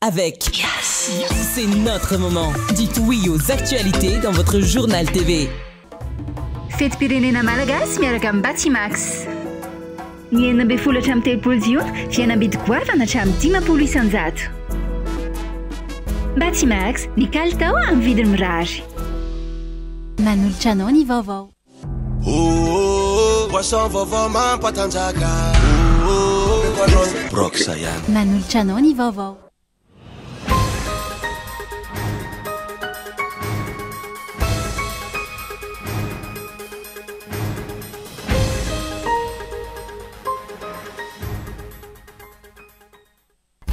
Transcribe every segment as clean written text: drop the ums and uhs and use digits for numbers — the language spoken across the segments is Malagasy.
Avec C'est notre moment. Dites oui aux actualités dans votre journal TV. Fetim-pirenena malagasy miaraka amin'ny Batimax. Ny 16 hatramin'ny 30 jiona, fihenam-bidy goavana hatramin'ny 50%. Batimax, ny kalitao amin'ny vidiny mirary. Manolotra anao ny vaovao. Oh, boisson vaovao mampatanjaka. Oh, Brox ihany. Manolotra anao ny vaovao.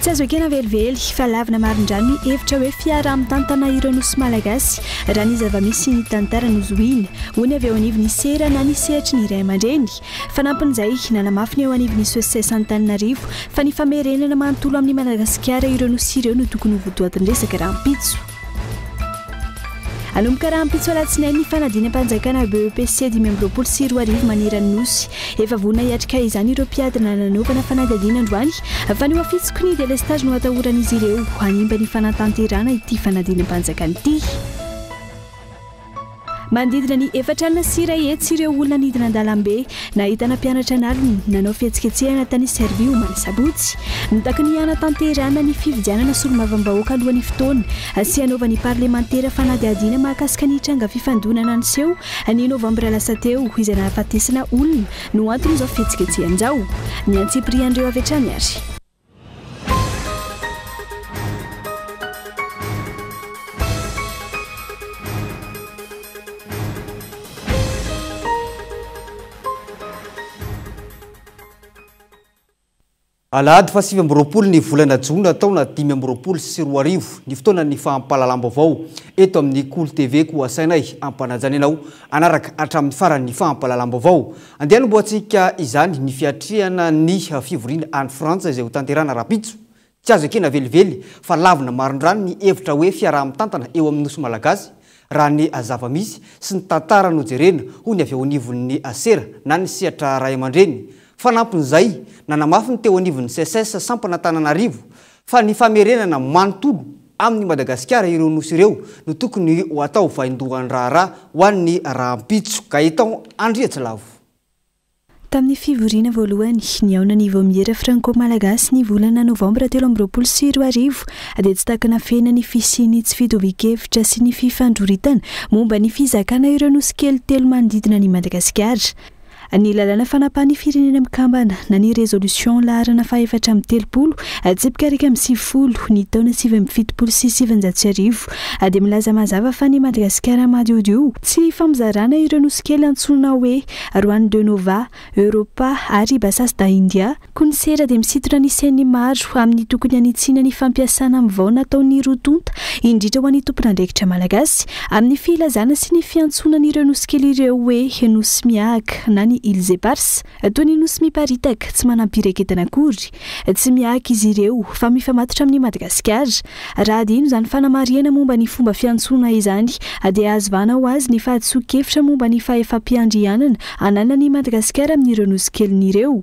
Tsy azo ekena velively fa lavina marindrano ny hevitra hoe fiaraha-mitantana ireo nosy malagasy raha ny zava-misy sy ny tantara no zohiana, hoy ny avy eo anivon'ny sera na ny sehatry ny ray aman-dreny. Fanampin'izay, nanamafy ny eo anivon'ny SECES Antananarivo fa ny famerenana manontolo amin'i Madagasikara ireo nosy ireo no tokony ho votoatin-dresaka rahampitso. Hanomboka rahampitso alatsinainy ny fanadinam-panjakana BEPC 2025 maneran'ny Nosy. Efa vonona hiatrika izany ireo mpiadina nanaovana fanadihadiana androany fa ny ho afitsoko ny délestage no atahoran'izy ireo hanimba ny fanatanterahana ity fanadinam-panjakana ity. Manodidina ny 140 ireo olona nidina an-dalambe nahitana mpianatra an'aliny nanao fihetsiketsehana tany Serbia omaly sabotsy. Mitaky ny hanatanterahana ny fifidianana solombavambahoaka alohan'ny fotoana sy hanaovan'ny parlemantera fanadihadiana mahakasika ny tranga fifandonana niseho ny novambra lasa teo izay nahafatesana olona no anton'izao fihetsiketsehana izao. Ny antsipirian'ireo avy hatrany ary. Alahady faha 29 ny volana jona taona 2025 ny fotoanan'ny fampahalalam-baovao eto amin'ny Kolo TV koa asainay ampanajana ianao hanaraka hatramin'ny faran'ny fampahalalam-baovao. Andeha hanombohantsika izany ny fiatrehana ny fivoriana any Frantsa izay hotanterahana rahampitso. Tsy azo ekena velively fa lavina marindrano ny hevitra hoe fiaraha-mitantana eo amin'ny Nosy Malagasy raha ny zava-misy sy ny tantara no jerena, hoy ny avy eo anivon'ny sera na ny sehatra ray aman-dreny. Fanampin'izay, nanamafy ny teo anivon'ny SECES sampana Antananarivo fa ny famerenana manontolo amin'i Madagasikara ireo nosy ireo no tokony ho atao vaindohan-draharaha ho an'ny rahampitso. Gaëtan Andriatsilavo. Tamin'ny fivoriana voalohany nihaonan'ny Vaomiera Franco-Malagasy ny volana novambra 2023 dia tsy takona feno ny fisian'ny tsy fitovian-kevitra sy ny fifandroritana momba ny fizakana ireo nosy kely telo manodidina an'i Madagasikara. Ny lalàna fanapahan'ny Firenena Mikambana na ny Résolution laharana faha-34 tsipika 91 ny taona 1979 dia milaza mazava fa ny Madagasikara madiodio tsy hifampizarana ireo nosy kely antsoina hoe Juan de Nova, Europa ary Bassas da India. Koa ny sera dia misintona ny sain'ny maro amin'ny tokony hanitsiana ny fampiasana amin'ny vao nataon'ny roa tonta, indrindra ho an'ny tompon'andraikitra malagasy, amin'ny filazana sy ny fiantsoana an'ireo nosy kely ireo hoe nosy miahaka na ny îles éparses, toy ny nosy miparitaka tsy manam-pireketana akory. Tsy miahaka izy ireo fa mifamatotra amin'i Madagasikara. Raha adino izany fanamarihana momba ny fomba fiantsoana izany dia azo vahana ho azy ny fahadisoan-kevitra momba ny fahefam-piandrianana ananan'i Madagasikara amin'ireo nosy keliny ireo.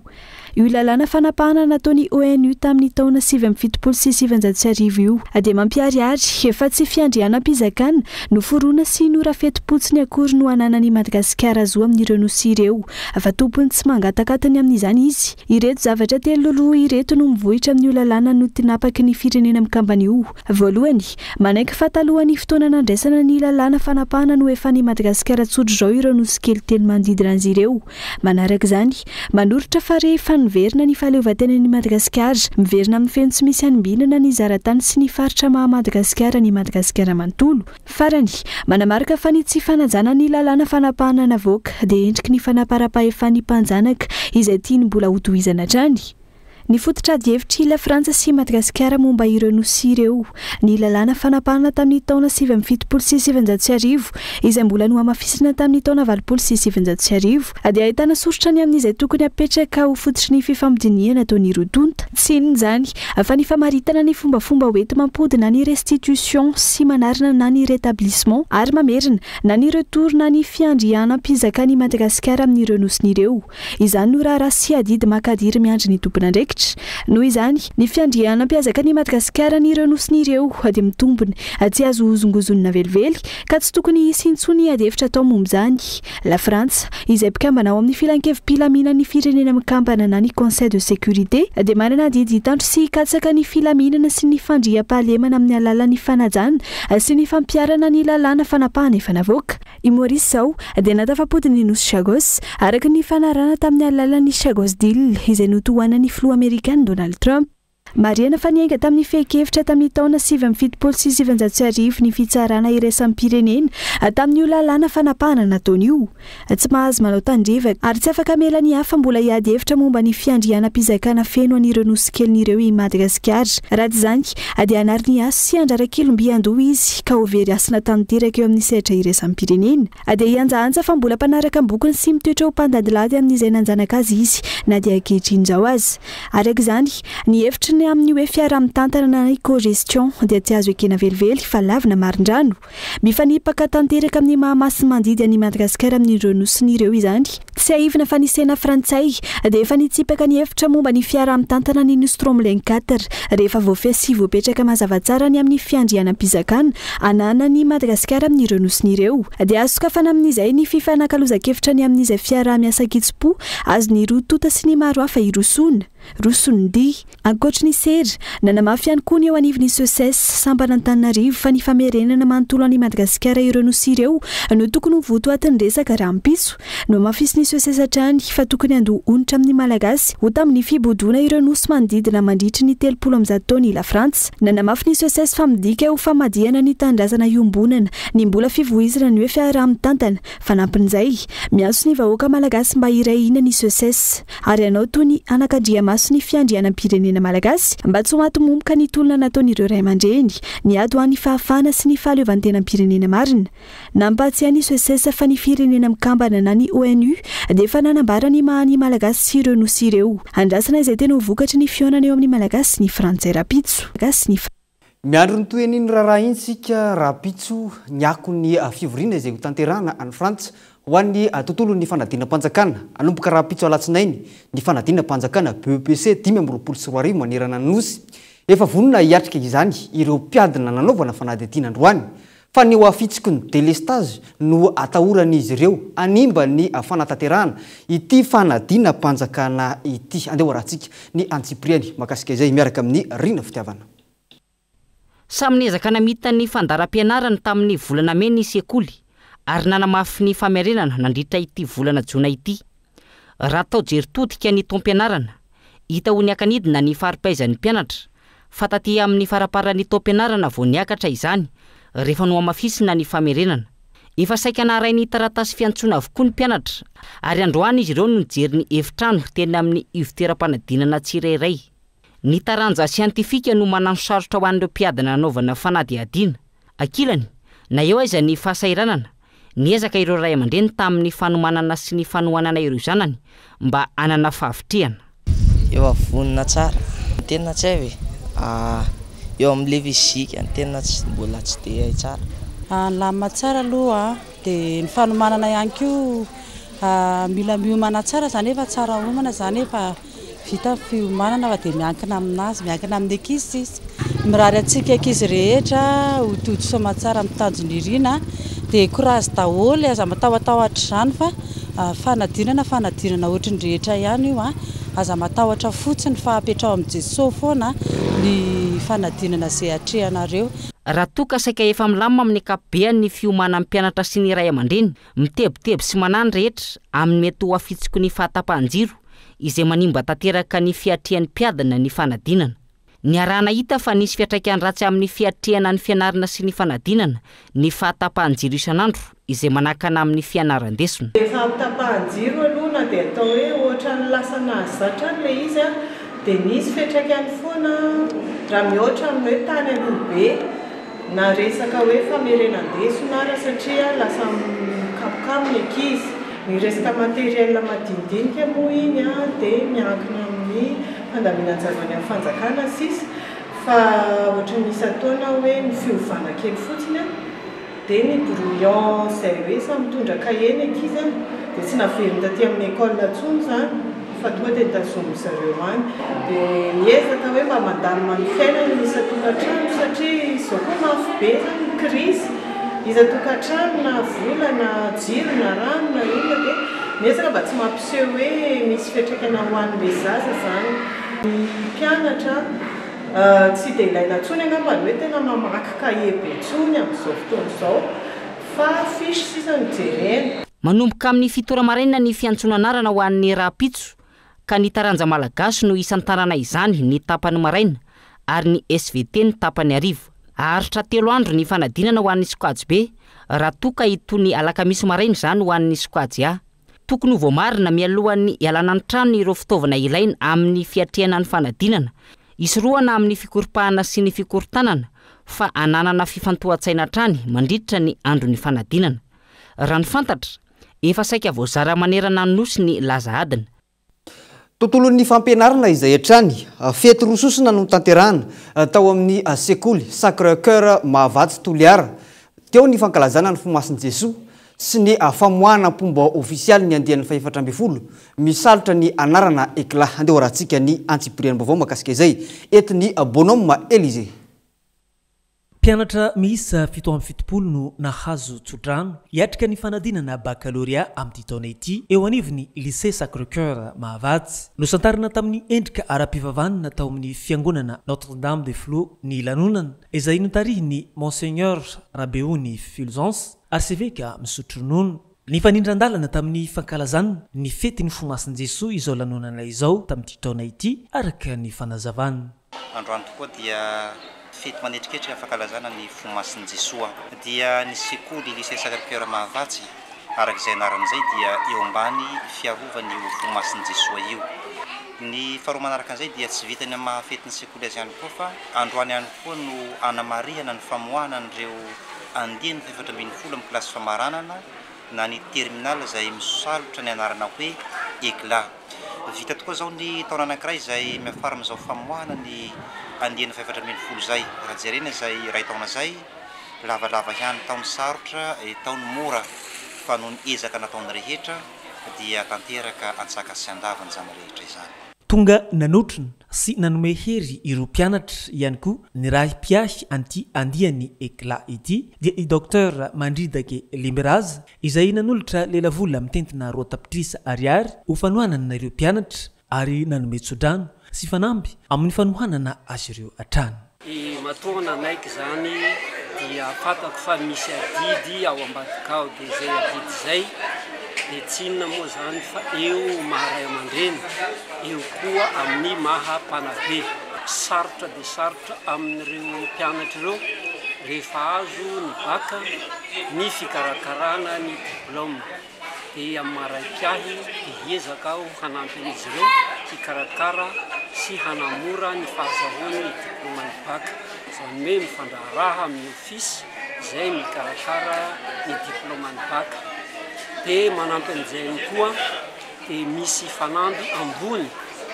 Io lalàna fanapahana nataon'ny ONU tamin'ny taona 1979 io dia mampiharihary fa tsy fiandrianam-pizakana noforona sy norafetim-potsiny akory no ananan'i Madagasikara zo amin'ireo nosy ireo fa tompony tsy mangatakatany amin'izany izy. Ireto zavatra telo roa ireto no mivohitra amin'io lalàna notinapaky ny Firenena Mikambana io. Voalohany, manaiky fa talohan'ny fotoana nandraisana ny lalàna fanapahana no efa an'i Madagasikara tsotr'izao ireo nosy kely telo manodidina azy ireo. Manaraka izany, manoritra fa rehefa niverina ny fahaleovantenan'i Madagasikara, miverina amin'ny feno tsy misy hanimbinana ny zaratany sy ny faritra maha Madagasikara an'i Madagasikara manontolo. Farany, manamarika fa ny tsy fanajana ny lalàna fanapahana navoaka dia endriky ny fanaparam-pahefan'ny mpanjanaka izay tiany mbola hotohizana hatrany. Ny fototra adihevitry Lafrantsa sy Madagasikara momba ireo nosy ireo, ny lalàna fanapahana tamin'ny taona 1979 izay mbola nohamafisina tamin'ny taona 1980 dia ahitana soritra ny amin'izay tokony hapetraka ho fototry ny fifampidinihana ataon'ny roa tonta. Tsy inona izany fa ny famaritana ny fombafomba hoenti-mampody na ny restitution sy manarina na ny rétablissement ary mamerina na ny retour na ny fiandrianam-pizakan'i Madagasikara amin'ireo nosiny ireo. Izany no raharaha sy adidy makadiry miandry ny tompon'andraikitra. Noho izany, ny fiandrianam-pihazakan'i Madagasikara an'ireo nosiny ireo dia mitombina, tsy azo hozongozonina velively, ka tsy tokony hisy intsony adihevitra atao momba izany. Lafrantsa, izay mpikambana ao amin'ny Filankevi-pilaminan'ny Firenena Mikambana na ny Conseil de Sécurité, dia manana adidy hitandro sy hikatsaka ny filaminana sy ny fandriampahalemana amin'ny alalan'ny fanajana sy ny fampiharana ny lalàna fanapahana efa navoaka. I Maurice izao dia natafapody ny nosy Chagos, araka ny nifanarahana tamin'ny alalan'ny Chagos Deal izay notohanan'ny filoha amerikana Donald Trump. Marihana fa niainga tamin'ny fehin-kevitra tamin'ny taona 1979 ny fitsarana iraisam-pirenena tamin'io lalàna fanapahana nataony io. Tsy mahazo manao tandrevaka ary tsy afaka hamela ny hafa mbola hiady hevitra momba ny fiandrianam-pizakana feno an'ireo nosy keliny ireo i Madagasikara. Raha tsy izany dia hanary ny haso sy handrara-kilomby handoa izy ka ho very hasina tanteraka eo amin'ny sehatra iraisam-pirenena. Dia hihanjahanja fa mbola mpanaraka am-bokony sy mitoetra ho mpandadilady amin'izay nanjanaka azy izy na dia ankehitriny izao aza. Araka izany, ny hevitry ny amin'ny hoe fiaraha-mitantana na ny co-gestion dia tsy azo ekena velively fa lavina marindrano. Mifanipaka tanteraka amin'ny maha masi-mandidy an'i Madagasikara amin'ireo nosiny ireo izany. Tsiahivina fa ny Sena frantsay dia efa nitsipaka ny hevitra momba ny fiaraha-mitantana ny nosy Tromelin Quatre rehefa voafehy sy voapetraka mazava tsara ny amin'ny fiandrianam-pizakana ananan'i Madagasikara amin'ireo nosiny ireo. Dia azo sokafana amin'izay ny fifanakalozan-kevitra ny amin'izay fiaraha-miasa an-kitsim-po azon'ny roa tonta sy ny maro hafa hirosoana. Roson'ny dihy. Ankoatry ny sera, nanamafy ihany koa ny eo anivon'ny Seces, sampana Antananarivo, fa ny famerenana manontolo an'i Madagasikara ireo nosy ireo no tokony ho votoatin'ny resaka rahampitso. Nohamafisin'ny Seces hatrany fa tokony handoa onitra amin'ny Malagasy ho tamin'ny fibodoana ireo nosy manodidina mandritry ny 130 taona i Lafrantsa. Nanamafy ny Seces fa midika ho famadihana ny tanindrazana iombonana ny mbola fivoizana ny hoe fiaraha-mitantana. Fanampin'izay, miantso ny vahoaka malagasy mba hiray hina ny Seces. Ary hanao toy ny anakandriamaso ny fiandrianam-pirenena malagasy mba tsy ho maty momoka ny tolona nataon'ireo ray aman-dreny niady ho an'ny fahafahana sy ny fahaleovantenam-pirenena marina. Nampahatsiahy ny Seces fa ny Firenena Mikambana na ny ONU dia efa nanambara ny maha ny Malagasy sy ireo nosy ireo. Andrasana izay tena ho vokatry ny fihaonana eo amin'ny Malagasy sy ny Frantsay rahampitso. Miandry ny tohin'iny raharaha iny isika rahampitso ny akon'ny fivoriana izay hotanterahana any Frantsa ho an'ny tontolon'ny fanadinam-panjakana. Hanomboka rahampitso alatsinainy ny fanadinam-panjakana BEPC 2025 manerana ny Nosy. Efa vonona hiatrika izany ireo mpiadina nanaovana fanadihadiana androany. Fa ny ho afitsiky ny delestazy no atahoran'izy ireo hanimba ny fanatanterahana ity fanadinam-panjakana ity. Andeha hoarahantsika ny antsipiriany mahakasika izay miaraka amin'i Rina Fitiavana. Samy niezaka namita ny fandaharam-pianarany tamin'ny volana mey ny sekoly ary nanamafy ny famerenana nandritra ity volana jona ity. Raha atao jery todika ny taom-pianarana, hita ho niaka-nidina ny fari-pahaizan'ny mpianatra, fa taty amin'ny faramparan'ny taom-pianarana vao niakatra izany rehefa nohamafisina ny famerenana. Efa saika naharay ny taratasy fiantsoana avokoa ny mpianatra ary androany izy ireo no nijery ny efitrano teny amin'ny ivontoeram-panadinana tsirairay. Ny taranja siantifika no mananosarotra ho an'ireo mpiadina nanaovana fanadihadiana. Ankilany, na eo aiza ny fahasahiranana, niezaka ireo ray aman-dreny tamin'ny fanomanana sy ny fanohanana ireo zanany mba hanana fahavitrihana. Efa vonona tsara. Ny tena tsy hay ve? Eo amin'ilay physique ny tena tsy mbola tsy dia hay tsara. Nilamina tsara aloha dia ny fanomanana ihany koa mila miomana tsara izany efa tsara omana izany efa Vita ny fiomanana fa dia miankina aminazy, miankina amin'ny ankizy sisa. Mirary antsika ankizy rehetra ho tody soamatsara amin'ny tanjona irina dia courage daholo, aza matahotahotra izany fa fanadinana fanadinana ohatry ny rehetra ihany io an, aza matahotra fotsiny fa apetraho amin'i Jesoa foana ny fanadinana izay atrehanareo. Raha toa ka saika efa milamina amin'ny ankapobeany ny fiomanan'ny mpianatra sy ny ray aman-dreny, mitebiteby sy manahy ny rehetra amin'ny mety ho hafitsiky ny fahatapahan-jiro izay manimba tanteraka ny fiatrehan'ny mpiadina ny fanadinana. Niaraha-nahita fa nisy fiantraikany ratsy amin'ny fiatrehana ny fianarana sy ny fanadinana ny fahatapahan-jiro isan'andro izay manakana amin'ny fianaran-desona. Ny fahatapahan-jiro aloha na dia atao hoe ohatran'ny lasa nahazatra ary ilay izy dia nisy fiantraikany foana raha mihoatra amin'ny hoe tany aloha be. Na resaka hoe famerenan-desona ara satria lasa mikamokamo ny ankizy. Ny resaka matériel madinidinika moa iny dia miankina amin'ny Fandaminanjareo any amin'ny fanjakana sisa fa ohatran'ny isan-taona hoe ny fiovana kely fotsiny an, dia ny brouillon izay hoe samy mitondra cahier ny ankizy an, dia tsy naveriny taty amin'ny école intsony izany fa tonga dia notazomin-dry zareo any. Dia miezaka hoe mba mandamina ny fiainana ny isan-tokantrano satria izao koa mafy be izany ny crise isan-tokantrano na vola na jiro na rano na inona dia miezaka mba tsy mampiseho hoe misy fiantraikany ho an'ilay zaza izany. Ny mpianatra tsy dia ilaina intsony angamba ny hoe tena mamaky kahie be intsony amin'izao fotoana izao fa fiche sisa no jerena. Manomboka amin'ny fito ora maraina ny fiantsoana anarana ho an'ny rahampitso ka ny taranja malagasy no isantarana izany ny tapany maraina ary ny SVT ny tapany hariva. Haharitra telo andro ny fanadinana ho an'ny sokajy B raha toa ka hitony alakamisy maraina izany ho an'ny sokajy A. Tokony ho voamarina mialohan'ny hialana ny trano ireo fitaovana ilaina amin'ny fiatrehana ny fanadinana, hisorohana amin'ny fikoropahana sy ny fikorontanana fa hananana fifantohan-tsaina hatrany mandritra ny andron'ny fanadinana. Raha ny fantatra, efa saika voazara manerana ny Nosy ny laza adina. Tontolon'ny fampianarana izay hatrany. Fety roa sosona no notanterahana tao amin'ny sekoly Sacre Coeur Mahavatsy Toliara. Teo ny fankalazana ny Fo Masin'i Jesoa sy ny famoahana am-pomba ofisialy ny andiany fahefatra ambin'ny folo misalotra ny anarana Eclat. Andeha hoarahantsika ny antsipirian'ny vaovao mahakasika izay entin'i Bonhomme Elysée. Mpianatra miisa 77 no nahazo tsodrano hiatrika ny fanadinana bakalorea amin'ity taona ity eo anivon'ny Lycée Sacre Coeur Mahavatsy. Nosantarina tamin'ny endrika ara-pivavahana tao amin'ny fiangonana Notre Dame des Flots ny lanonana izay notarihin'ny Monseigneur Rabeony Fulgence, arseveka misotro ronono. Nifanindran-dalana tamin'ny fankalazana ny fetin'ny Fo Masin'i Jesoa izao lanonana izao tamin'ity taona ity, araka ny fanazavana. Androany tokoa dia fety manetriketrika fankalazana ny Fo Masin'i Jesoa. Dia ny sekoly Lycée Sacré Coeur Mahavatsy, araka izay anarany izay dia eo ambany fiarovan'io Fo Masin'i Jesoa io. Ny faharoa manaraka an'izay dia tsy vitany amin'ny maha fetin'ny sekoly azy ihany koa fa androany ihany koa no anamarihana ny famoahana an'ireo andiany faha-14 amin'ny kilasy famaranana na ny terminale izay misalotra ny anarana hoe ECLAT. Vita tokoa izao ny taona anankiray izay miafara amin'izao famoahana ny andiany faha-14 izay. Raha jerena izay iray taona izay, lavalava ihany, tao ny sarotra, tao ny mora, fa noho ny ezaka nataon'ny rehetra dia tanteraka antsaka sy andavany izany rehetra izany. Tonga nanotrona sy nanome hery ireo mpianatra ihany koa ny ray mpiahy an'ity andiany Eclat ity dia i Docteur Mandridake Limbiraza izay nanolotra lelavola mitentina 2 tapitrisa ariary ho fanohanana ireo mpianatra ary nanome tsodrano sy fanamby amin'ny fanohanana azy ireo hatrany. Matoa nanaiky izany dia fantako fa misy adidy ao ambadika ao, dia izay adidy izay dia tsy inona moa izany fa eo maha ray aman-dreny, eo koa amin'ny maha mpanabe. Sarotra dia sarotra amin'ireo mpianatra ireo rehefa azo ny bac ny fikarakarana ny diplaoma. Dia amin'ny maha ray mpiahy dia hiezaka aho hanampy an'izy ireo hikarakara sy hanamora ny fahazahoany ny diplaoman'ny bac. Izany hoe mifandraharaha amin'ny office izay mikarakara ny diplaoman'ny bac. Dia manampy an'izay ihany koa dia misy fanamby ambony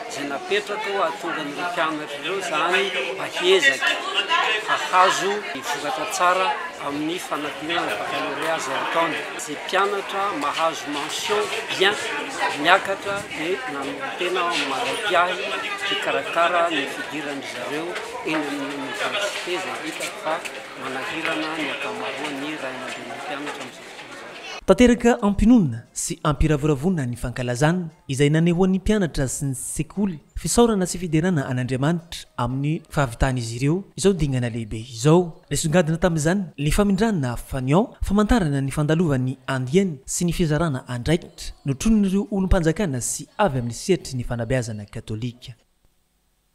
izay napetraka ho hahatonga an'ireo mpianatra ireo izany mba hiezaky hahazo vokatra tsara amin'ny fanadinana ny baccalauréat izay ataony. Izay mpianatra mahazo mention bien miakatra dia nanolo-tena aho amin'ny maha ray mpiahy hikarakara ny fidiran-dry zareo eny amin'ny oniversite izay hitako fa manahirana ny ankamaroan'ny ray aman-drenin'ny mpianatra amin'izao fotoana izao. Tanteraka am-pinoana sy am-piravoravoana ny fankalazana izay nanehoan'ny mpianatra sy ny sekoly fisaorana sy fiderana an'Andriamanitra amin'ny fahavitan'izy ireo izao dingana lehibe izao. Nisongadina tamin'izany ny famindrana fanion, famantarana ny fandalovan'ny andiany sy ny fizarana andraikitra notronin'ireo olom-panjakana sy avy amin'ny sehatry ny fanabeazana katolika.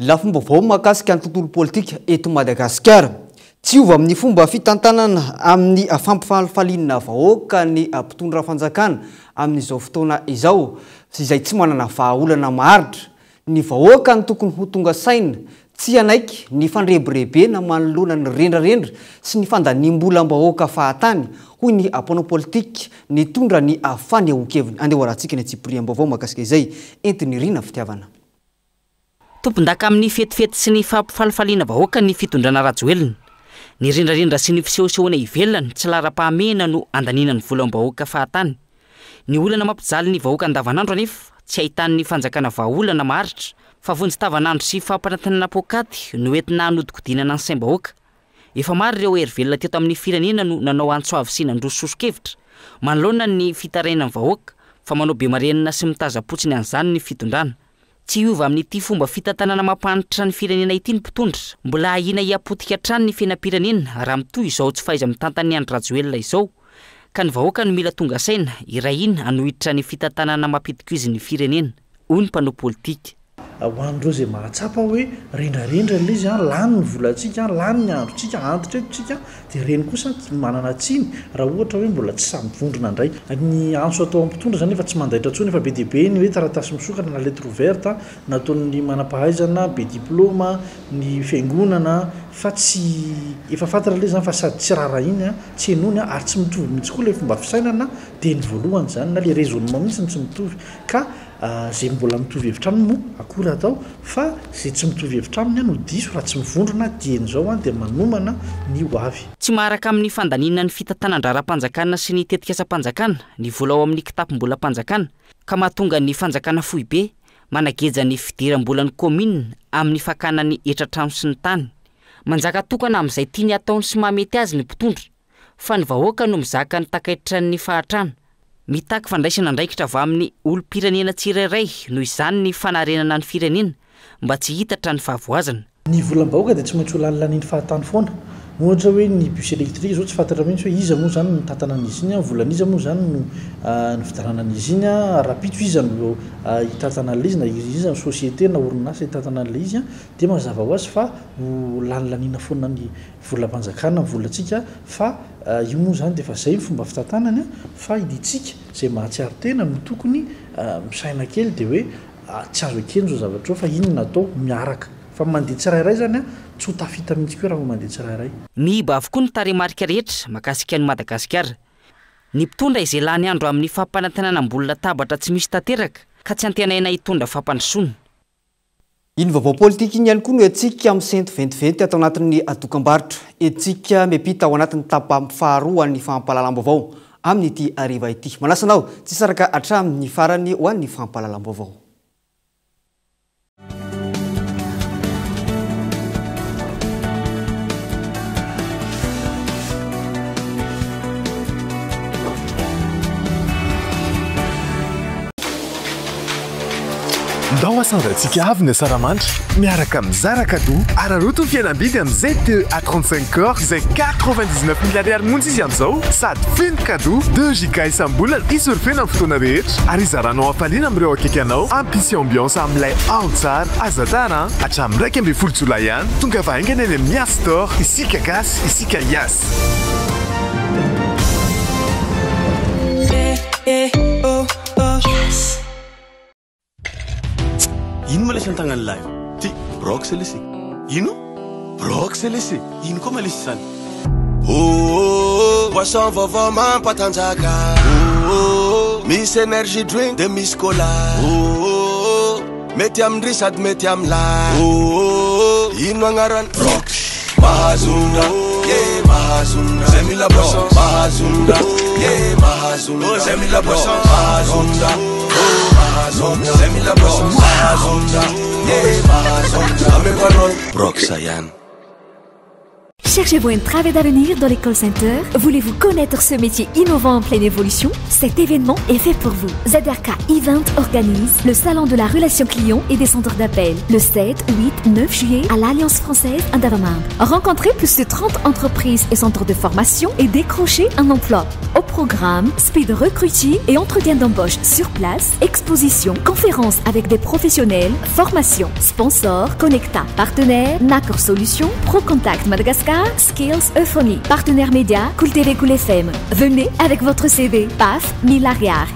Lafim-baovao mahakasika ny tontolo politika eto Madagasikara. Tsy hiova amin'ny fomba fitantanana amin'ny fampifalifaliana vahoaka ny mpitondra fanjakana amin'izao fotoana izao, izay tsy manana vahaolana maharitra. Ny vahoaka no tokony ho tonga saina, tsy hanaiky ny fandrebirebena manoloana ny rendrarendra sy ny fandaniam-bolam-bahoaka fahatany, hoy ny mpanao politika nitondra ny fanehoan-keviny. Andeha hoarahantsika ny antsipiriam-baovao mahakasika izay entin'i Rina Fitiavana. Tompondaka amin'ny fetifety sy ny fampifalifaliana vahoaka ny fitondrana Rajoelina. Ny rendrarendra sy ny fisehosehoana ivelany tsy laharam-pahamehana no andaniana ny volam-bahoaka fahatany. Ny olana mampijaly ny vahoaka andavanandro anefa tsy ahitan'ny fanjakana vahaolana maharitra fa vonjy tavanandro sy fampanantenana poakaty no entina hanodikodinana ny saim-bahoaka. Efa maro ireo hery velona teto amin'ny firenena no nanao antso avo sy nandroso soso-kevitra manoloana ny fitarainan'ny vahoaka fa manao bemarenina sy mitaza-potsiny an'izany ny fitondrana. Tsy hiova amin'ity fomba fitantanana mampahantra ny firenena ity ny mpitondra. Mbola ahiana hihapotika hatrany ny fiainam-pirenena raha mitohy izao tsy fahaiza-mitantan'i Andry Rajoelina izao, ka ny vahoaka no mila tonga saina, hiray hina hanohitra ny fitantanana mampidi-koizy ny firenena, hoy ny mpanao politika. Ho an'ireo izay mahatsapa hoe rendrarendra ilay izy, lany ny volantsika, lany ny androntsika, antitra eto isika, Dia ireny kosa manana tsiny raha ohatra hoe mbola tsy samy vondrona indray. Ny antso atao amin'ny mpitondra izany efa tsy mandaitra intsony, efa be dia be ny hoe taratasy misokatra na lettre ouverte nataon'ny manam-pahaizana be diplaoma, ny fiangonana, fa tsy, efa fantatra ilay izy izany fa sady tsy raharahiany, tsy henoiny ary tsy mitovy mihitsy koa ilay fomba fisainana dieny voalohany izany na ilay raisonnement mihitsy no tsy mitovy ka Izay mbola mitovy hevitra aminy moa akory atao fa izay tsy mitovy hevitra aminy no diso raha tsy mivondrona dieny izao dia manomana ny ho avy. Tsy maharaka amin'ny fandaniana ny fitantanan-draharaham-panjakana sy ny tetikasam-panjakana ny vola ao amin'ny kitapom-bolam-panjakana ka mahatonga ny fanjakana foibe manageja ny fidiram-bolan'ny kaominina amin'ny fakana ny hetra-trano sy ny tany. Manjaka tokana amin'izay tiany hataony sy mahamety azy ny mpitondra. fa ny vahoaka no mizaka ny takaitran'ny fahatrana. Mitaky fandraisana andraikitra avy amin'ny olom-pirenena tsirairay noho izany ny fanarenana ny firenena mba tsy hitatra ny fahavoazana. Ny volam-bahoaka dia tsy maintsy ho lanilaniny fahatany foana. Ohatra hoe ny bus électrique izao tsy fantatra mihitsy hoe iza moa izany no mitantana an'izy iny, volan'iza moa izany no nividianana an'izy iny, rahampitso iza no hitantana an'ilay izy na iza ny société na orinasa hitantana an'ilay izy dia mazava ho azy fa ho lanilaniana foana ny volam-panjakana ny volantsika fa io moa izany dia efa izay ny fomba fitantanany fa itsika izay mahatsiaro tena no tokony misaina kely dia hoe tsy azo ekena izao zavatra izao fa inona atao miaraka fa mandeha tsirairay izany tsy ho tafita mihitsy koa raha vao mandeha tsirairay. Miiba avokoa ny tarehimarika rehetra mahakasika an'i Madagasikara. Ny mpitondra izay lany andro amin'ny fampanantenana ambony latabatra tsy misy tanteraka ka tsy antenaina hitondra fampandrosoana. Iny vaovao politika iny ihany koa no hetsika misento ventiventy ato anatin'ny dokam-barotra. Hetsika miampita ao anatin'ny tapany faharoa an'ny fampahalalam-baovao amin'ity hariva ity. Manasa anao tsy hisaraka hatramin'ny farany ho an'ny fampahalalam-baovao. Ndao asandratsika avy ny asaramanitra miaraka amin'ny Zara Cadeau. Araraoty ny fihenam-bidy amin'ny ZTE A35 Core izay 99 mille ariary monja izy amin'izao sady feno cadeau 2 giga isam-bolana hisurfena amin'ny fotoana rehetra ary hizaranao hafaliana amin'ireo akaiky anao hampisy ambiance amin'ilay ao tsara. Aza tara an! Hatramin'ny 11 jolay ihany. Tongava haingana eny amin'ny Yas Store. Isika gasy, isika Yas. Ino ma lesy an-tagnan'lahy io? Ty brox lesy. Ino? Brox lesy. Ino koa ma lesy izany? Oh, boisson vaovao mampatanjaka. Oh, misy energy drink de misy cola. Oh, mety amin-dry sady mety amin'lahy. Oh, ino agnarany? Brox. Mahazondra, yeah, mahazondra. Zay mila boisson, mahazondra, yeah, mahazondra. Oh, zay mila boisson, mahazondra, oh, mahazondra. Zay mila boisson, mahazondra, yeah, mahazondra. Ameko anao, Brox ihany. Cherchez-vous un travail d'avenir dans les call centers? Voulez-vous connaître ce métier innovant en pleine évolution? Cet événement est fait pour vous. ZRK Event organise le salon de la relation client et des centres d'appel le 7, 8, 9 juillet à l'Alliance française Andavamamba. Rencontrez plus de 30 entreprises et centres de formation et décrochez un emploi. Au programme, speed recruiting et entretien d'embauche sur place, exposition, conférences avec des professionnels, formation, sponsor, Connecta, partenaire, Nacor Solutions, ProContact Madagascar, Skills Euphonie, partenaire média, Cool TV, Cool FM. Venez avec votre CV, PAF, Milariar.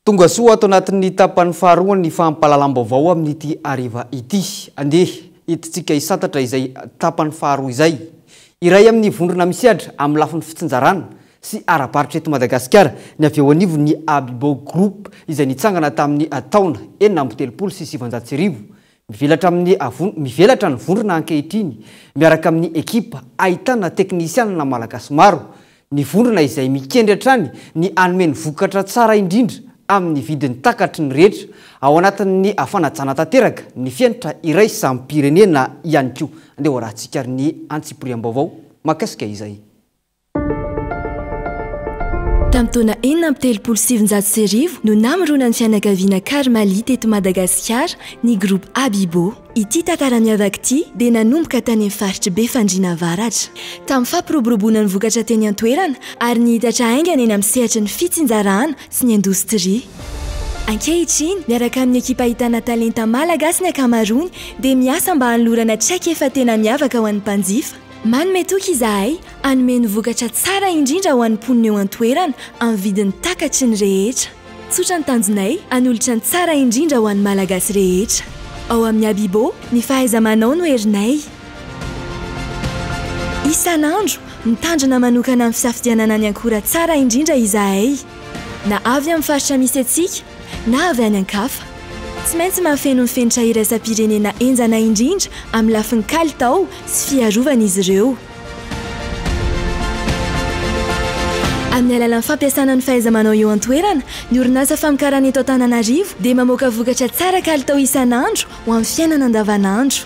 Tonga soa ato anatin'ny tapany faharoa ny fampahalalam-baovao amin'ity hariva ity. Andeha entintsika hisantatra izay tapany faharoa izay. Iray amin'ny vondrona misehatra amin'ny lafiny fitsinjarana sy ara-barotra eto Madagasikara ny avy eo anivon'ny Abibo Group izay nitsangana tamin'ny taona 1936. Mivelatra amin'ny mivelatra ny vondrona ankehitriny miaraka amin'ny ekipa ahitana teknisianina malagasy maro. Ny vondrona izay mikendry hatrany ny hanome ny vokatra tsara indrindra amin'ny vidiny takatry ny rehetra ao anatin'ny fanajana tanteraka ny fenitra iraisam-pirenena ihany koa. Andeha ho arahantsika ary ny antsipiriam-baovao mahakasika izay. Tamin'ny taona 1936 no namoronan'ny fianakaviana Karmali teto Madagasikara ny Groupe Abibo. Ity tantara miavaka ity dia nanomboka tany amin'ny faritr'i Befandriana Avaratra. Tamin'ny fampiroboroboana ny vokatra teny an-toerana ary nihitatra haingana eny amin'ny sehatry ny fitsinjarana sy ny indostria. Ankehitriny, miaraka amin'ny ekipa ahitana talenta malagasy ny ankamaroany dia miasa mba hanolorana traikefa tena miavaka ho an'ny mpanjifa. Manome toky izahay hanome ny vokatra tsara indrindra ho an'ny mponina eo an-toerana amin'ny vidiny takatry ny rehetra. Tsotra ny tanjonay, hanolotra ny tsara indrindra ho an'ny Malagasy rehetra. Ao amin'ny Abibo, ny fahaiza-manao no herinay. Isan'andro, mitandrina manokana amin'ny fisafidianana ny ankora tsara indrindra izahay. Na avy amin'ny faritra misy antsika, na avy any an-kafa. Tsy maintsy mahafeno ny fenitra iraisam-pirenena henjana indrindra amin'ny lafiny kalitao sy fiarovana izy ireo. Amin'ny alalan'ny fampiasana ny fahaiza-manao eo an-toerana, ny orinasa famokarana eto Antananarivo dia mamoaka vokatra tsara kalitao isan'andro ho amin'ny fiainana andavanandro.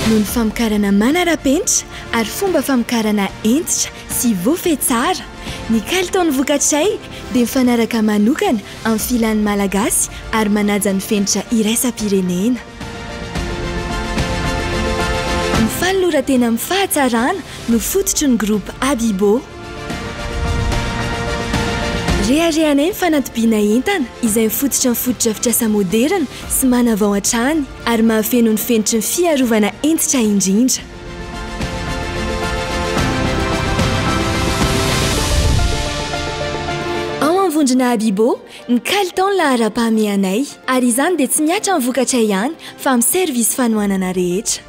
Noho ny famokarana manara-penitra ary fomba famokarana hentitra sy voafehy tsara, ny kalitaon'ny vokatray dia mifanaraka manokana amin'ny filan'ny Malagasy ary manaja ny fenitra iraisam-pirenena. Ny fanoloran-tena amin'ny fahatsarana no fototry ny Groupe Abibo. Reharehanay ny fanatobiana entana izay mifototra amin'ny fotodrafitrasa moderina sy manavao hatrany ary mahafeno ny fenitry ny fiarovana hentitra indrindra. Ao amin'ny vondrona Abibo, ny kalitao no laharam-pahamehanay, ary izany dia tsy mihatra amin'ny vokatray ihany fa amin'ny servisy fanohanana rehetra.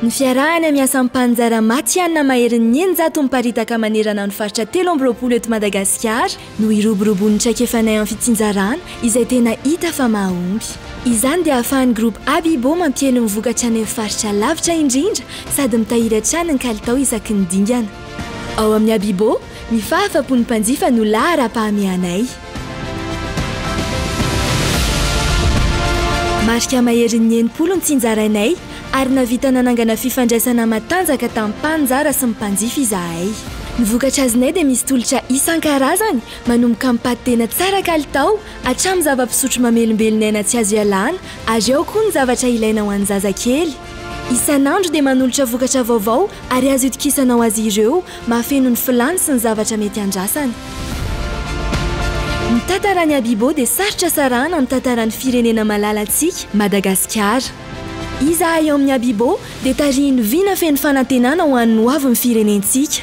Ny fiarahana miasa amin'ny mpaninjara matihanina maherin'ny 600 miparitaka manerana ny faritra 23 eto Madagasikara no hiroboroboan'ny traikefanay amin'ny fitsinjarana izay tena hita fa mahomby. Izany dia ahafahan'ny Groupe Abibo mampiely ny vokatra any amin'ny faritra lavitra indrindra sady mitahiry hatrany ny kalitao isaky ny dingana. Ao amin'ny Abibo, ny fahafapon'ny mpanjifa no laharam-pahamehanay. Marika maherin'ny 60 ny tsinjarainay ary nahavita nanangana fifandraisana matanjaka tamin'ny mpaninjara sy ny mpanjifa izahay. Ny vokatra azonay dia misy tolotra isan-karazany, manomboka amin'ny paty tena tsara kalitao, hatramin'ny zava-pisotro mamelombelona aina tsy azo ialana, ary ao koa ny zavatra ilaina ho an'ny zazakely. Isan'andro dia manolotra vokatra vaovao ary azo itokisana ho azy ireo, mahafeno ny filàny sy ny zavatra mety andrasany. Ny tantaran'i Abibo dia sarotra sarahana amin'ny tantaran'ny firenena malalantsika, Madagasikara. Izahay ao amin'ny Abibo dia tarihin'ny vina feno fanantenana ho an'ny hoavin'ny firenentsika.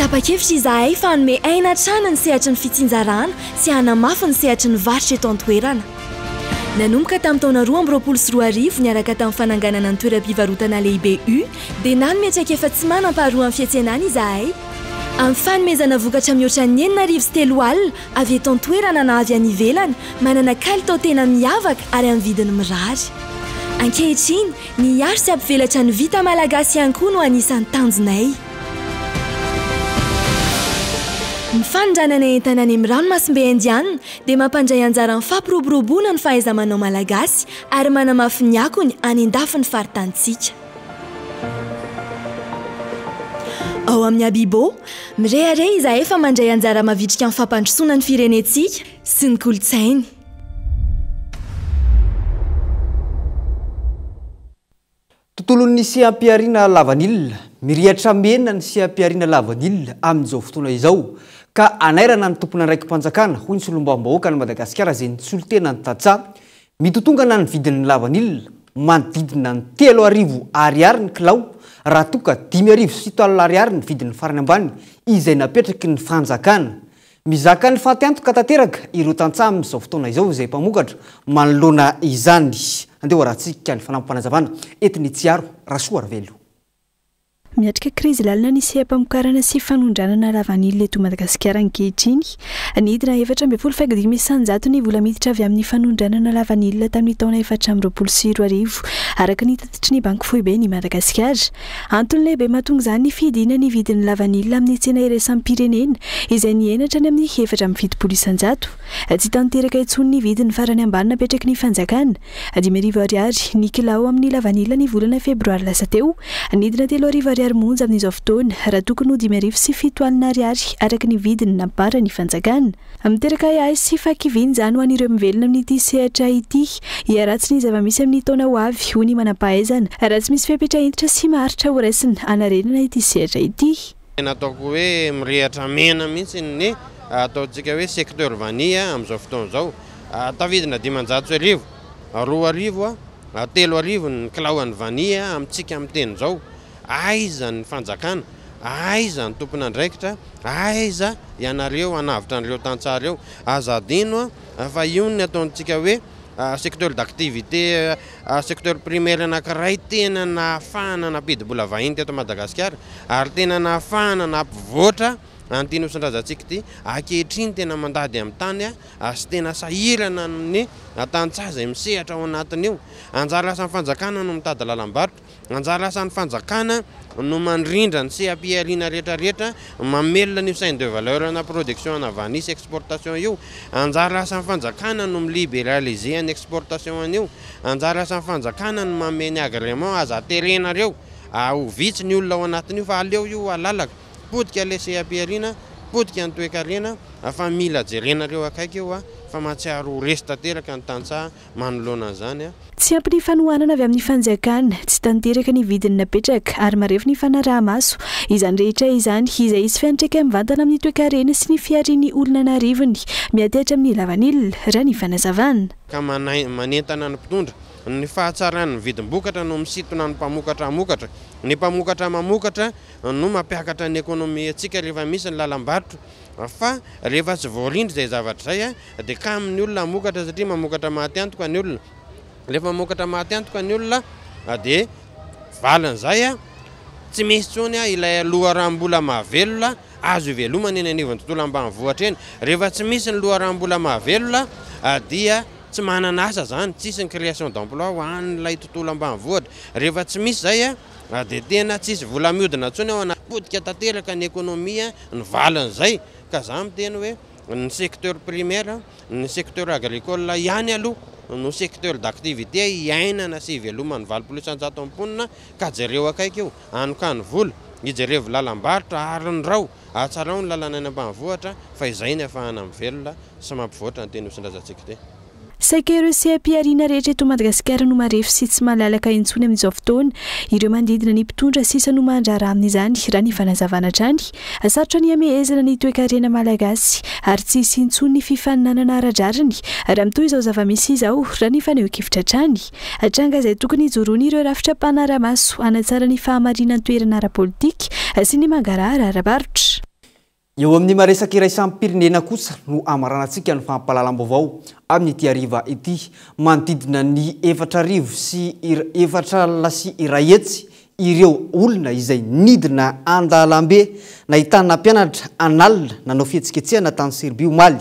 Tapa-kevitra izahay fa hanome aina hatrany ny sehatry ny fitsinjarana sy hanamafy ny sehatry ny varotra eto an-toerana. Nanomboka tamin'ny taona 2022 niaraka tamin'ny fananganana ny toeram-pivarotana lehibe U dia nanome traikefa tsy manam-paharoa amin'ny fiantsenana izahay amin'ny fanomezana vokatra mihoatra ny 60 600 Avy eto an-toerana na avy any ivelany, manana kalitao tena miavaka ary amin'ny vidiny mirary. Ankehitriny, ny hiaro sy hampivelatra ny vita malagasy ihany koa no anisan'ny tanjonay. Ny fanondranana entana any amin'ny ranomasimbe Indiana dia mampandray anjara amin'ny fampiroboroboana ny fahaiza-manao malagasy ary manamafy ny akony any an-dafin'ny faritanintsika. Ao amin'ny Abibo, mirehareha izahay fa mandray anjara mavitrika amin'ny fampandrosoana ny firenentsika sy ny kolontsainy. Tontolon'ny seha-pihariana lavanila, Mirihatra mena ny seha-pihariana lavanila amin'izao fotoana izao ka anairana ny tompon'andraiki-panjakana, hoy ny solombavambahoakan'i Madagasikara izay nisolo tena ny tantsaha. Mitotongana ny vidin'ny lavanila, manodidina ny 3000 ariary ny kilao, raha toa ka 5700 ariary ny vidiny farany ambany izay napetraky ny fanjakana. Mizaka ny fatiantoka tanteraka ireo tantsaha amin'izao fotoana izao izay mpamokatra manoloana izany. Andeha ho arahantsika ny fanampim-panazavana entin'i Tsiaro Rasoarivelo. Miatrika krizy lalina ny seha-pamokarana sy fanondranana lavanila eto Madagasikara ankehitriny. Nidina 14 faingo 5% ny vola miditra avy amin'ny fanondranana lavanila tamin'ny taona 2024, araka ny tatitry ny Banky Foiben'i Madagasikara. Antony lehibe mahatonga izany ny fidinan'ny vidin'ny lavanila amin'ny tsena iraisam-pirenena, izay nihena hatrany amin'ny 74%. Tsy tanteraka intsony ny vidiny farany ambany napetraky ny fanjakana. 5000 ariary ny kilao amin'ny lavanila ny volana febroary lasa teo. Nidina 3000 ariary monja amin'izao fotoana, raha tokony ho 7500 ariary araka ny vidiny nambaran'ny fanjakana. Miteraka ahiahy sy fahakiviana izany ho an'ireo mivelona amin'ity sehatra ity. Hiharatsy ny zava-misy amin'ny taona ho avy, hoy ny manampahaizana, raha tsy misy fepetra hentitra sy maharitra horaisina hanarenana ity sehatra ity. Tena ataoko hoe mirehatra mena mihitsy ny ataontsika hoe secteur vanille amin'izao fotoana izao. Tafidina 1500, 2000, 3000 ny kilaoan'ny vanille amintsika miteny izao. Aiza ny fanjakana? Aiza ny tompon'andraikitra? Aiza ianareo hanavotra an'ireo tantsaha ireo? Aza adino fa io ny ataontsika hoe secteur d'activité, secteur primaire anankiray tena nahafahana nampidi-bola vahiny teto Madagasikara ary tena nahafahana nampivoatra an'ity Nosindrazantsika ity. Ankehitriny tena mandady amin'ny tany sy tena sahirana ny tantsaha izay misehatra ao anatin'io. Anjara asan'ny fanjakana no mitady lalam-barotra, anjara asan'ny fanjakana no mandrindra ny seha-pihariana rehetra rehetra, mamelona an'io chaine de valeur ana production ana vanille sy exportation io. Anjara asan'ny fanjakana no mi-liberaliser ny exportation an'io. Anjara asan'ny fanjakana no manome ny agrément, aza terenareo ho vitsy ny olona ao anatin'io fa aleo io halalaka. Potika ilay seha-pihariana, potika ny toekarena fa mila jerenareo akaiky io fa mahatsiaro ho resy tanteraka ny tantsaha manoloana an'izany. Tsy ampy ny fanohanana avy amin'ny fanjakana, tsy tanteraka ny vidiny napetraka ary marefo ny fanaraha-maso. Izany rehetra izany, izay hisy fiantraikany mivantana amin'ny toekarena sy ny fiharian'ny olona an'arivony miantehitra amin'ny lavanila, raha ny fanazavana. Ka manentana ny mpitondra. Ny fahatsaran'ny vidim-bokatra no misintona ny mpamokatra hamokatra. Ny mpamokatra mamokatra no mampiakatra ny ekonomiantsika rehefa misy ny lalam-barotra fa rehefa tsy voarindra izay zavatra izay dia kamo ny olona hamokatra satria mamokatra maty antoka ny olona. Rehefa mamokatra maty antoka ny olona dia valin'izay tsy misy intsony ilay loharanom-bola mahavelona azo ivelomana eny anivon'ny tontolo ambanivohitra eny. Rehefa tsy misy ny loharanom-bola mahavelona dia tsy manana asa izany, tsisy ny création d'emploi ho an'ilay tontolo ambanivohitra. Rehefa tsy misy izay dia tena tsisy vola miodina intsony ao anaty, potika tanteraka ny ekonomia ny valin'izay, ka za miteny hoe ny secteur primaire, ny secteur agricole ihany aloha no secteur d'activité iainana sy iveloman'ny 80% amin'ny mponina ka jereo akaiky io, anokano vola, ijerevo lalam-barotra ary ny rao, atsarao ny lalana any ambanivohitra fa izay ny afahana mivelona sy mampivoatra an'ity Nosindrazantsika ity. Saika ireo seha-pihariana rehetra eto Madagasikara no marefo sy tsy malalaka intsony amin'izao fotoana. Ireo manodidina ny mpitondra sisa no mandraharaha amin'izany, raha ny fanazavana hatrany. Sarotra ny hamehezana ny toekarena malagasy ary tsy hisy intsony ny fifaninanana ara-drariny raha mitohy izao zava-misy izao, raha ny fanehoan-kevitra hatrany. Tranga izay tokony hijoroan'ireo rafitra mpanara-maso hanatsara ny fahamarinan-toerana ara-politika sy ny mangarahara ara-barotra. Eo amin'ny maresaka iraisam-pirenena kosa no hamaranantsika ny fampahalalam-baovao amin'ity hariva ity. Manodidina ny 1440 ireo olona izay nidina an-dalambe nahitana mpianatra an'alina nanao fihetsiketsehana tany Serbia omaly.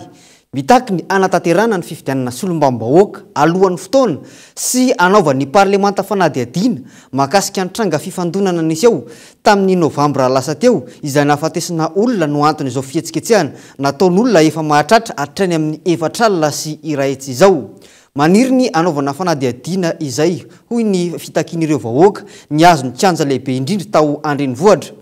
Mitaky ny hanatanterahana ny fifidianana solombavambahoaka alohan'ny fotoana sy hanaovan'ny parlemanta fanadihadiana mahakasika ny tranga fifandonana niseho tamin'ny novambra lasa teo izay nahafatesana olona no anton'izao fihetsiketsehana nataon'olona efa mahatratra hatrany amin'ny 14 40 izao. Maniry ny hanaovana fanadihadiana izay, hoy ny fitakian'ireo vahoaka nihazo ny kianja lehibe indrindra tao an-drenivohitra.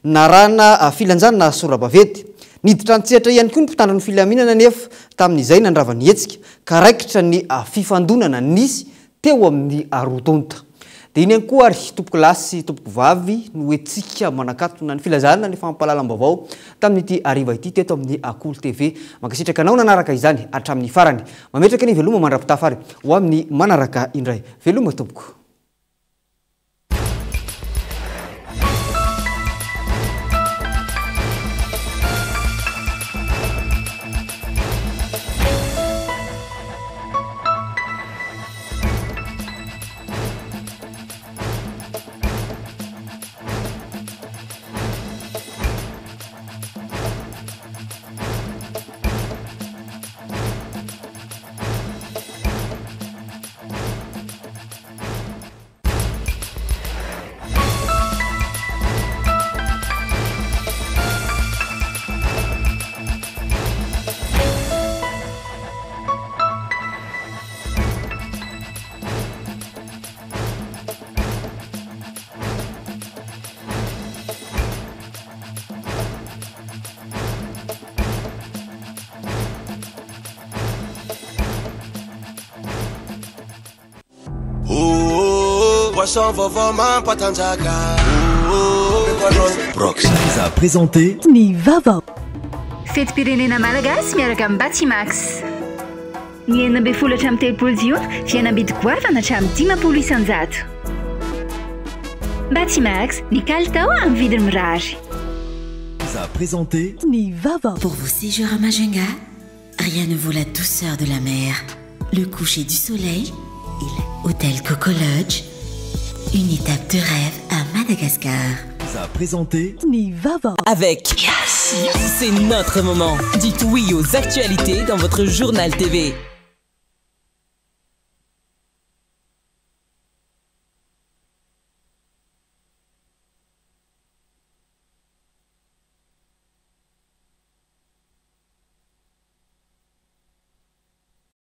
Narahana filanjana sora-baventy. Niditra an-tsehatra ihany koa ny mpitandro ny filaminana anefa tamin'izay nandrava ny hetsika ka raikitra ny fifandonana nisy teo amin'ny roa tonta. Dia iny ihany koa ary tompokolahy sy tompokovavy no entintsika manakatona ny filazana ny fampahalalam-baovao tamin'ity hariva ity teto amin'ny Kolo TV. Mankasitraka anao nanaraka izany hatramin'ny farany. Mametraka ny veloma mandra-pitafa ary ho amin'ny manaraka indray. Veloma tompoko. Boisson vaovao mampatanjaka. Brox. Vous a présenté Ny vaovao. Fetim-pirenena malagasy miaraka amin'ny Batimax. Ny 16 hatramin'ny 30 jiona, fihenam-bidy goavana hatramin'ny 50%. Batimax, ny kalitao amin'ny vidiny mirary. Vous a présenté Ny vaovao. Pour vos séjours à Majunga, rien ne vaut la douceur de la mer, le coucher du soleil et l'hôtel Coco Lodge, une étape de rêve à Madagascar. Vous a présenté Ny vaovao. Avec C'est notre moment. Dites oui aux actualités dans votre journal TV.